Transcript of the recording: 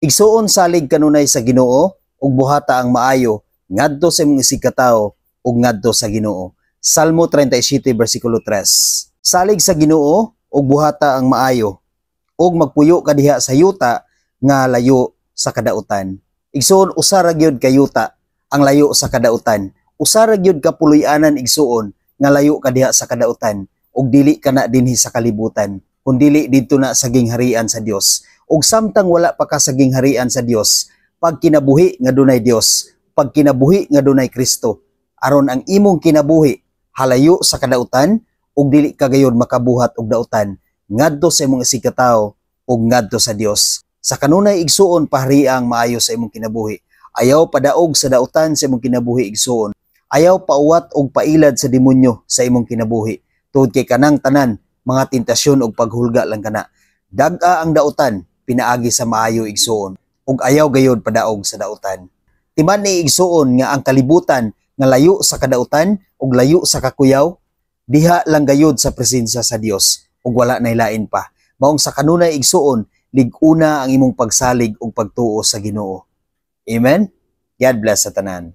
Igsuon, salig kanunay sa Ginoo ug buhata ang maayo ngadto sa imong isigkatawo ug ngadto sa Ginoo. Salmo 37 versikulo 3. Salig sa Ginoo ug buhata ang maayo ug magpuyo ka diha sa yuta nga layo sa kadautan. Igsuon, usa ra gyud ka yuta ang layo sa kadautan. Usa ra gyud ka puloy-anan, igsuon, nga layo ka diha sa kadautan ug dili ka na dinhi sa kalibutan kun dili didto na sa gingharian sa Dios. Ug samtang wala pa ka sa gingharian sa Dios, pagkinabuhi nga dunay Dios, pagkinabuhi nga dunay Kristo, aron ang imong kinabuhi halayo sa kadautan ug dili ka gayud makabuhat og dautan ngadto sa imong isigkatawo ug ngadto sa Dios. Sa kanunay, igsuon, pahariang maayo sa imong kinabuhi. Ayaw padaog sa dautan sa imong kinabuhi, igsuon. Ayaw pauwat og pailad sa demonyo sa imong kinabuhi. Tungod kay kanang tanan mga tentasyon og paghulga lang kana. Dag-a ang dautan pinaagi sa maayo, igsuon, ug ayaw gayod padaog sa dautan. Timan ni, igsuon, nga ang kalibutan nga layo sa kadautan ug layo sa kakuyaw, diha lang gayod sa presensya sa Dios ug wala nay lain pa. Maong sa kanunay, igsuon, lig-una ang imong pagsalig ug pagtuo sa Ginoo. Amen. God bless sa tanan.